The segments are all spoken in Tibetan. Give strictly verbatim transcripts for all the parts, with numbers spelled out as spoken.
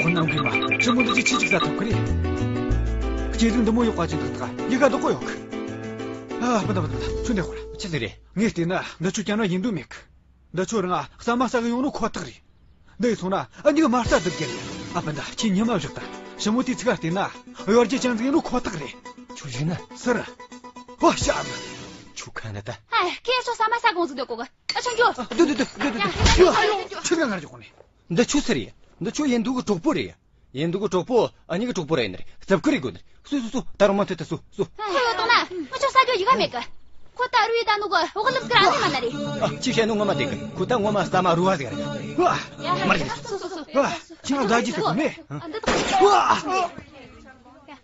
ནམ་མཁའི་མ། ཞི་མོ་འདི་ཅི་ཆི་ཅིག་ཟ་ཐུབ་ཀི་རེད། སྐྱེ་རིགས་འདི་མོ་ཡོག་པ་ཅིག་འདུག་ད་ཡི་ག་འདུག་གོ་ཡོག་ཨ་སྤུན་ཟླ་སྤུན་ཟླ་ཚུར་འདེགས་ཤོག་ར། ཆི་ཟིག་རེད། ངས་བལྟས་ན་འདི་ཆོ་ཀྱང་ན་ཡིན་འདུག་མེད་གི། འདི་ཆོ་རང་ཟ་མ་ཟ་གི་ཡོང་ནོ་ཁོ་ཐག་རེད། འདི་ཡི་སོང་ན་ཨ་མྱེས་མ་རྩ་སྡུག་གི་རེད། ཨ་སྤུན་ཟླ་ཁྱེད་ཉི་མ་བཞག་ད། ཞི་མོ་དེའི་ཚིག་ག་བལྟས་ན་གཡོ་སྒྱུ་ཅན་ཟིག་ཡིན་ནོ་ཁོ་ཐག་རེད། ཁྱོད་ཡིན་ན་སུ་རེད། ཧོ་ཤ་མ། ཁྱོད་ཁ་ན་ད། ཨ་ཁྱེད་ཚོ་ཟ་མ་ཟ་གོང་ཟིག་སྡོད་གོ་གི། ཨ་ཆང་རྒྱུ། ཨ་སྡོད་སྡོད་སྡོད་སྡོད་སྡོད། ཡ། ཁྱོད་ཁྱོད་ཁ་ང་རྒྱུག་གོ་ནི། འདི་ཆོ་སུ་རེད། འདི་ཆོ་ཡིན་འདུག་གི་གྲོགས་པོ་རེད། ཡིན་འདུག་གི་གྲོགས་པོ་ཨ་མྱེས་གི་གྲོགས་པོ་རེད་ནི་རེད། རྩབ་ཀི་རེད་དགོས་ནི་རེད། སུ་སུ་སུ་ད་རུང་མ་ཐུབ་ད་སུ་སུ། ཁོ་ཡོད་དང་ན་ང་ཆོ་ས་ཇོ་ཡི་ག་མེད་གི། ཁོ་ད་རུ་ཡི་ད་ནུ་གི་འོག་ལུག་གི་ར་ནི་མ་ན་རེད། ཨ་ཅི་བཤད་ནོ་ངོ་མ་དེ་གི། ཁོ་ད་ངོ་མ་ས་མ་རུ་བ་ཟིག་རེད། ཝ། མ་རེད། སུ་སུ་སུ། ཝ། ཁྱི་ང་ཟ་རྒྱུ་ཟེར་གོ་ནི། ཨ་འདི་ད། ཝ།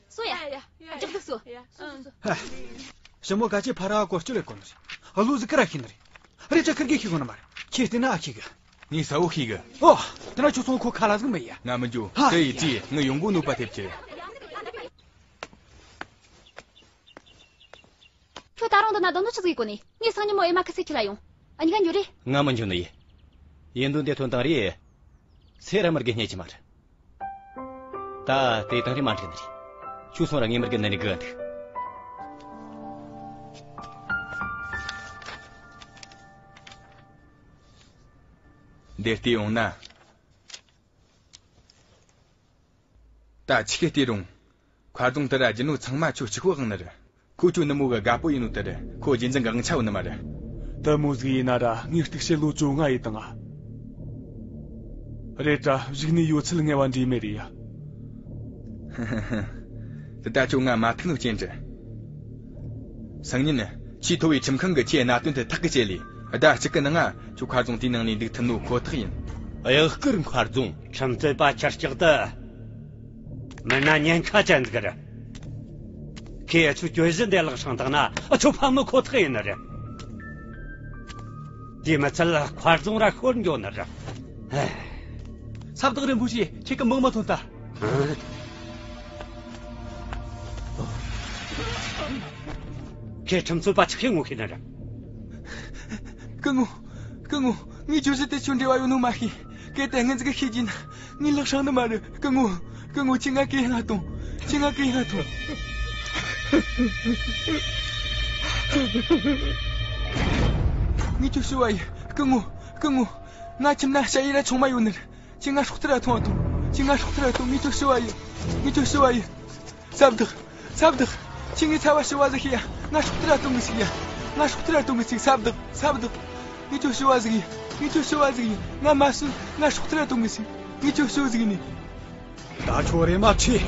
སུ་ཡ། ཡ་ཡ་ཡ། ཅག་ཏུ་སུ། ཞི་མོ་ག་ཅི་ཕ་ར་གོ་སྐྱོ་རེ་གོ་ནི་རེད། ཨ་ལུ་ཟིག་ག་ར་ཤི་ནི་རེད། རེ་ཅག་ཁིར་གི་ཤི་གོ་ནི་མ་རེད། ཁྱེད་བལྟས་ན་ཨ་ཁྱི་གི། ངས་ས་བོ་ཤེས་གི། ཨོ། དེ་ན་ཁྱོད་ཚོ་ཁོ་ཁ་ལ་ཟིག་མེད་ཡ། ང་མི་འགྱོ། ཧ། དེ་ཡི་དུས་ངས་ཡོང་སྒོ་གནོད་པ་ཐེབས་ཀྱི། ཁྱོད་ད་རུང་འདི་ན་སྡོད་ནོ་ཆི་ཟིག་ཡིན་གོ་ནི། ངས་སང་ཉིན་མོ་ཨེ་མ་ཁི་སི་ཁྱི་ལ་ཡོང་། ཨ་ཉི་ག་འགྱོ་རེ། ང་མི་འགྱོ་ནི་ཡི། ཡིན་དོན་དེ་ཐོན་དང་རེད། སེ་ར་མི་དགེ་རྙེད་ཀྱི་མ་རེད། ད་དེ་དང་རེ་མ་འགྲིག་ནི་རེད། ཁྱོད་སོང་ར་ངའི་མི་དགེ་ནི་ནི་གི་འདུག་འདིར་བལྟས་ཡོང་ན། ད་ཆི་གེ་བལྟས་རུང་། མཁར་རྫོང་དེ་ར་རྒྱུ་ནོར་ཚང་མ་ཁྱོད་གཅིག་པོ་དབང་ནི་རེད། ཁོ་ཁྱོད་ནུ་མོ་གི་དགའ་པོ་ཡིན་ནོ་དེ་རེད། ཁོ་རྒྱུན་འཛིན་གི་དབང་ཆ་ཡོད་ནི་མ་རེད། དེ་མོ་ཟིག་ཡིན་ན་ར་ངས་གཏུག་བྱེད་ལོ་བཅོ་ལྔ་ཡིན་དང་ང་། རེད་དྲ་གཞུག་ནས་ཡོད་ཚད་ངེས་པ་འདྲེས་མེད་རེད་ཡ། དེ་ད་ཁྱོད་ང་མ་ཐུག་ནོ་ཅན་རེད། སང་ཉིན་ཆེས་མཐོ་བའི་ཁྲིམས་ཁང་གི་ཁྱེད་གནད་དོན་དེ་ཐག་གི་བཅད་ལས་ཟླ་གཅིག་གི་ནང་ང་ཁྱོད་མཁར་རྫོང་དེའི་ནང་ནས་འདུག་ཐུབ་ནོ་ཁོ་ཐག་ཡིན། གཡག་སྐོར་མཁར་རྫོང་ཁྲིམས་རྩོད་པ་ཁྱར་སྐྱག་ཏུ། མི་སྣ་ཉེན་ཁ་ཅན་ཟིག་རེད། ཁོས་ཨ་ཆུ་གྱོད་གཞི་འདི་ལག་ཤང་བཏང་ན་ཨ་ཆུ་ཕམ་ནི་ཁོ་ཐག་ཡིན་ནི་རེད། དེ་མི་ཚད་མཁར་རྫོང་ར་ཤོར་འགྱོ་ནི་རེད། ཧེ། ས་བདག་རིན་པོ་ཆེ་ཁྱེད་ཀྱི་མིང་མ་ཐོན་ད། ཧ། ཁོས་ཁྲིམས་རྩོད་པ་ཆགས་ཤིང་ངོ་ཤེས་ནི་རེད། སྐུ་ངོ། སྐུ་ངོ། ངས་གྱོད་གཞི་དེ་ཆོ་འབྲེལ་བ་ཡོད་ནོ་མ་ཤེས། གལ་ཏེ་ངས་འཛི་གི་ཤེས་ཀྱིན་ན། ངའི་ལག་ཤང་ནི་མ་རེད། སྐུ་ངོ། སྐུ་ངོ་ཁྱེད་ང་གེ་ང་ཐོང་། ཁྱེད་ང་གེ་ང་ཐོང་། ངས་ཁྱོད་ཞུ་བ་ཡིན། སྐུ་ངོ། སྐུ་ངོ། ང་ཁྱིམ་ན་ཞ་ཡི་ར་ཆུང་མ་ཡོད་ནི་རེད། ཁྱེད་ང་སྲོག་ཐར་ར་ཐོང་ཐོང་། ཁྱེད་ང་སྲོག་ཐར་ར་ཐོང་། ངས་ཁྱོད་ཞུ་བ་ཡིན། ངས་ཁྱོད་ཞུ་བ་ཡིན། ས་བདག་ས་བདག་ཁྱེད་ངའི་ཚ་བ་ཞུ་བ་ཟིག་ཤེས་ཡ། ང་སྲོག་ཐར་ར་གཏོང་གི་ཞིག་ཡ། ང་སྲོག་ཐར་ར་གཏོང་གི་ཞིག་ས་བདག་ས་བདག་ངས་ཁྱོད་ཞུ་བ་ཟིག་ཡིན། ངས་ཁྱོད་ཞུ་བ་ཟིག་ཡིན། ང་མ་སུ་ང་སྲོག་ཐར་ར་གཏོང་གི་ཞིག་ངས་ཁྱོད་ཞུ་ཟིག་ཡིན། ད་ཁྱོད་རེ་མ་ཁྲིད།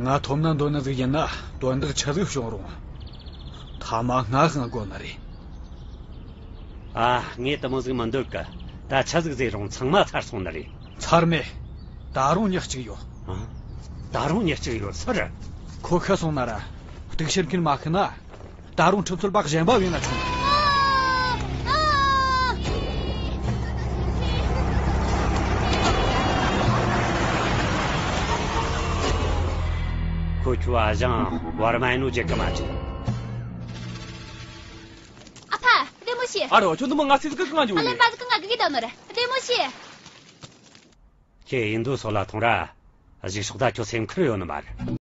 ང་ཐོབ་ན་འདོད་ནི་ཟིག་ཡིན་ན་དོན་དག་ཆི་ཟིག་བྱུང་རུང་། ཐ་མ་ང་ཤང་དགོས་ནི་རེད། ཨ། ངས་དེ་མོ་ཟིག་མི་འདོད་གི། ད་ཆི་ཟིག་ཟེར་རུང་ཚང་མ་ཚར་སོང་ནི་རེད། ཚར་མེད། ད་རུང་མྱི་གཅིག་ཡོད། ཨ། ད་རུང་མྱི་གཅིག་ཡོད་ཟེར། ཁོ་ཤི་སོང་ན་ར། གཏུག་བཤེར་མཁན་མ་ཤི་ན། ད་རུང་ཁྲིམས་རྩོད་པ་གཞན་པ་བྱས་ན་ཆོག་ཁོ་ཁྱོད་ཨ་ཞང་བར་མ་ཡིན་ནོ་བརྗེད་གི་མ་བྱེད། ཨ་ཕ། བདེ་མོ་བྱོས། ཨ་རོ། ཁྱོད་འདི་མོ་ང་སྲིད་གི་གང་འགྱོ། ཨ་ལེ། མ་ཟིག་གི་ང་གི་གི་ད་ནོར། བདེ་མོ་བྱོས། ཁྱེད་ཡིན་དུ་སོ་ལ་ཐོང་ར། གཞུག་ཕྱོགས་ད་ཁྱོད་སེམས་ཁུར་ཡོད་ནི་མ་རེད།